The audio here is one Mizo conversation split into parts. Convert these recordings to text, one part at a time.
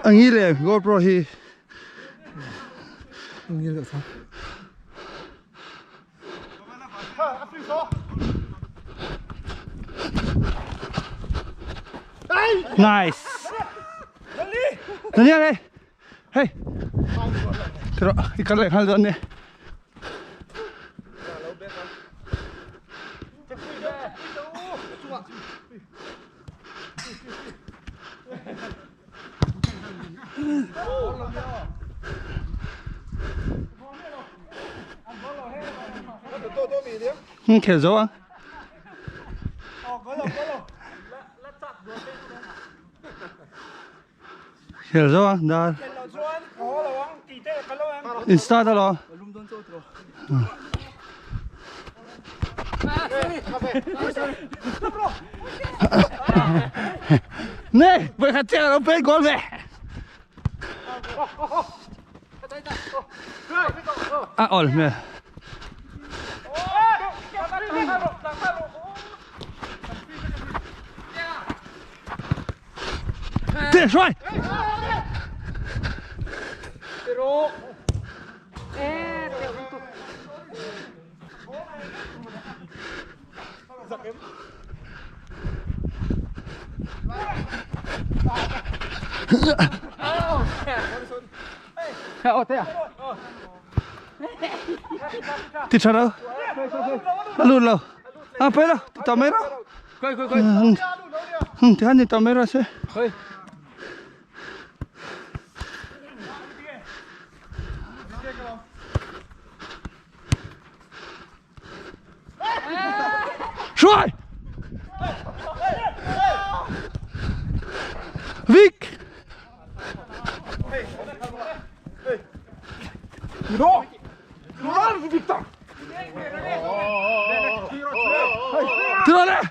A ngil em GoPro hi. Ngil deuh thang. Nice. Daniel hey. Hey. Tiro i kal leh nghal dawn nia. Khel zo ang. Khel zo ang dar. In start alo. Nè, vậy khát chè nó bên con về. À ổn mẹ. Thế xoay. Ti tha đâu? Luôn lâu. À phải đâu, tao mấy đó. Ừ, thì hắn thì tao mấy đó sẽ. Rồi. Vic. 들어가래.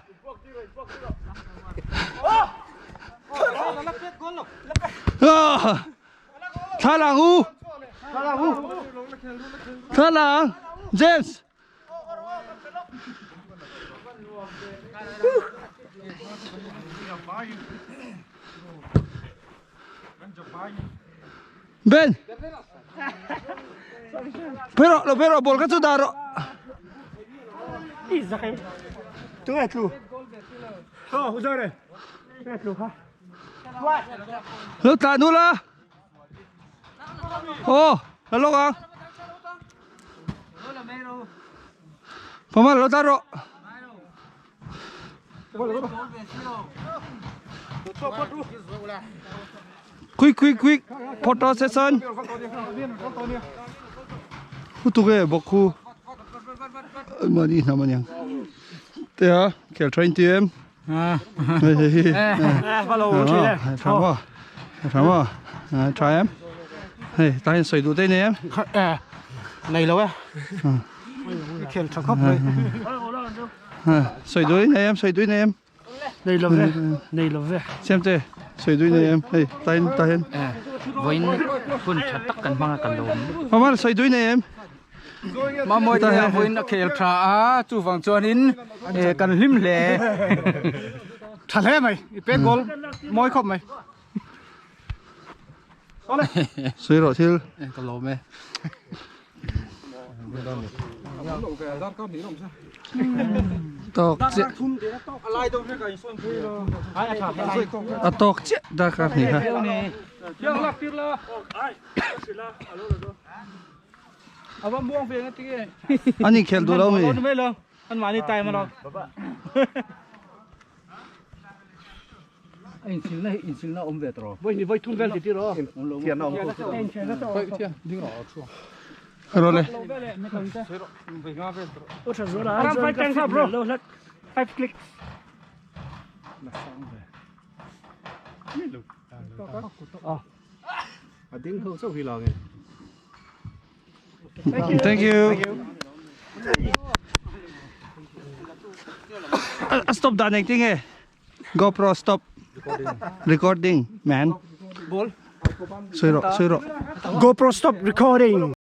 아, 탈락 우. 탈락. 제임스. Ben. Pero lo pero bol ka chu daro. Lo tla nu la. Oh, la lo ka. Pama lo taro. Quick quick quick photo session. Hutuge bokhu. Mani na mani. Te ha, kel train ti em. À. Tha tha ma. Tha em. Hey, ta hin soi du te ne em. Này lâu á. Khel tha khop mai. Soi du ne em, soi du ne em. Nei lo ve. Nei lo ve. Xem te, soi du ne em. Hey, ta hin ta hin. Vawiin hun tha tak kan hmang a kan lo awm. Mama soi du ne em. Mamawi te vawiin a khel tha a, chuvang chuanin kan hlim hle. Tha hle mai, i pek goal mawi khawp mai. Sui rawh thil. Ka lawm e. Tawk chiah. A tawk chiah darkar hnih kha. An inkhelh duh lo mi? Rawh le. Thank you. A stop dan engtin nge? GoPro stop recording man. Sui rawh, sui rawh. GoPro stop recording.